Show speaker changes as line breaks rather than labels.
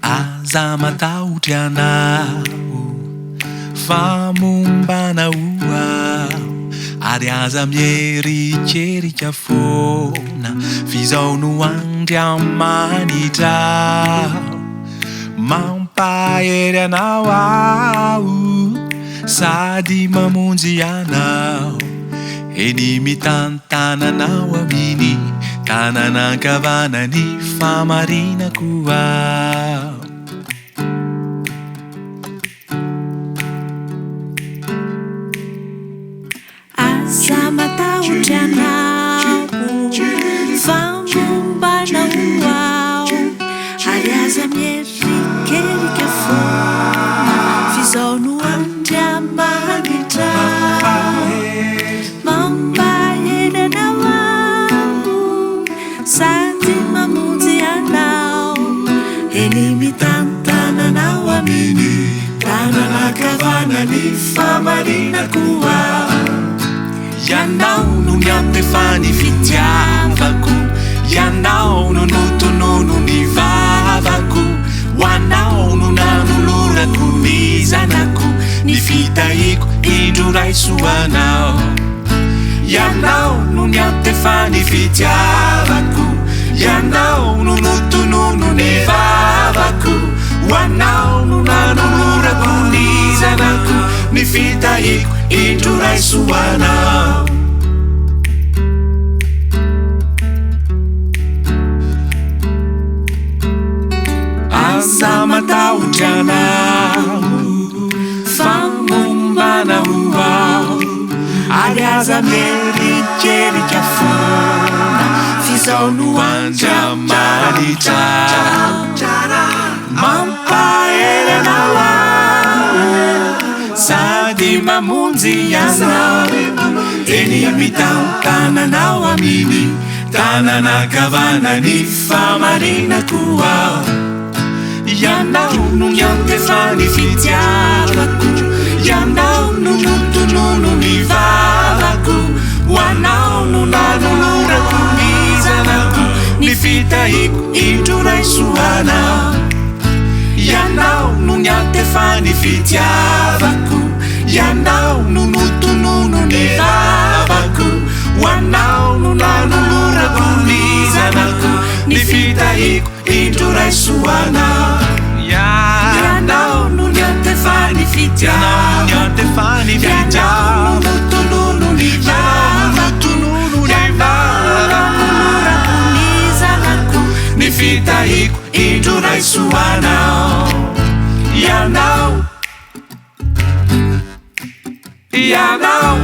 Aza matahotra ianao fa momba anao aho ary aza mierikerika foana f'izao no Andriamanitrao. Mampahery anao aho sady mamonjy anao. Eny mitantana anao aminy tanana ankavanany famarinako aho.
Aza matahotra ianao fa momba anao aho ary aza mierikerika foana f'izao no Andriamanitrao. Mampahery anao aho sady mamonjy anao. Eny mitantana anao amin'ny
tanana ankavana ny famarinako aho. Ianao no niantefa ny fitiavako, Ianao no notonono ny vavako, Ho anao no nanolorako ny zanako, Ny fitahiako indro raiso ho anao. Ianao no niantefa ny fitiavako, Ianao no notonono ny vavako, Ho anao no nanolorako ny zanako, Ny fitahiako indro raiso ho anao. Aza matahotra anao fa momba anao aho ary aza mierikerika foana f'izao no Andriamanitra mampahery anao aho sady mamonjy anao eny mitantana anao aminy tanana ankavana ny famarinako aho. Ianao no niantefa ny fitiavako, Ianao no notonono ny vavako, Ho anao no nanolorako ny zanako, Ny fitahiako indro raiso ho anao. Ianao no niantefa ny fitiavako, Ianao no notonono ny vavako, Ho anao no nanolorako ny zanako, Ny fitahiako indro raiso ho anao. Ianao no niantefa ny fitiavako, Ianao no notonono ny vavako, Ianao no nanolorako ny zanako, Ny fitahiako indro raiso ho anao. Ianao, Ianao.